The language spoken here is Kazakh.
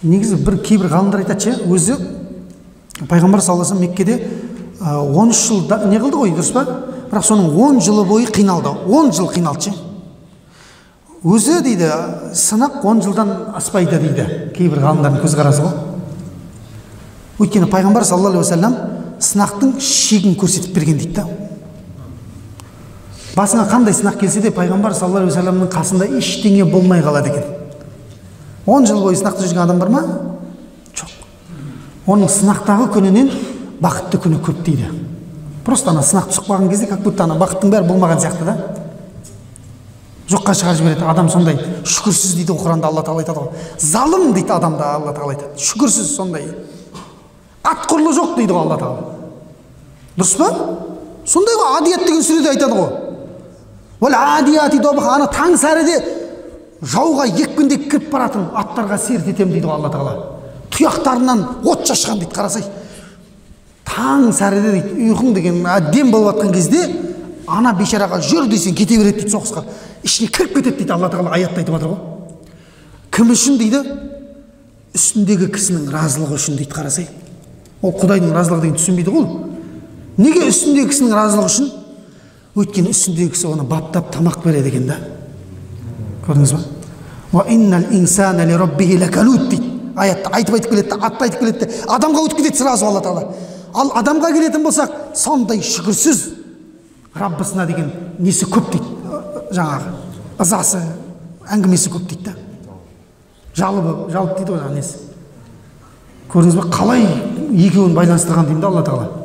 Негізі бір кейбір ғалымдар айтады ше, өзі пайғамбар саллаллаху алейхи вассалам Меккеде 13 жыл не қылды ғой, дұрыс па? Бірақ соның 10 жылы бойы қиналды. 10 жыл қиналды ше. Өзі дейді, сынақ 10 жылдан аспайды дейді. Кейбір ғалымдардың көзқарасы ғой. Өйткені пайғамбар саллаллаху алейхи вассалам сынақтың шегін көрсетіп берген дейді да. Басыңа қандай сынақ келсе де пайғамбар саллаллаху алейхи вассаламның қасында ештеңе болмай қалады екен. 10 жыл бойы сынақта жүрген адам бар ма? Жоқ. Оның сынақтағы күнінен бақытты күні көп дейді. Просто ана сынақ түсіп қалған кезде как будто ана бақыттың бәрі болмаған сияқты да. Жоққа шығарып жібереді. Адам сондай шүкірсіз дейді ғой, Құранда Алла тағала айтады ғой. Залым дейді адамда Алла тағала айтады. Шүкірсіз сондай. Ат құрлы жоқ дейді ғой Алла тағала. Дұрыс па? Сондай ғой, Адият деген сүреде айтады ғой. Уәл адияти добха, ана таң сәріде жауға екпіндеп кіріп баратын аттарға серт етемін дейді ғой Алла тағала. Тұяқтарынан от шашқан дейді, қарасай. Таң сәріде дейді, ұйқың деген әдем болып жатқан кезде ана бейшараға жүр десең кете береді дейді соғысқа. Ішіне кіріп кетеді дейді, Алла тағала аятта айтып жатыр ғой. Кім үшін дейді? Үстіндегі кісінің разылығы үшін дейді, қарасай. Ол Құдайдың разылығы деген түсінбейді ғой. Неге үстіндегі кісінің разылығы үшін? Өйткені үстіндегі кісі оны баптап тамақ береді екен да. Көрдіңіз ба? Уа иннал инсана ли раббихи лаканут дейді. Аятты айтып айтып келеді, атты айтып келеді, адамға өтіп кетеді сразу Алла тағала. Ал адамға келетін болсақ, сондай шүкірсіз Раббысына деген несі көп дейді, жаңағы ызасы, әңгімесі көп дейді да. Жалыбы, жалып дейді ғой жаңағы несі. Көрдіңіз ба, қалай екеуін байланыстырған деймін да Алла тағала.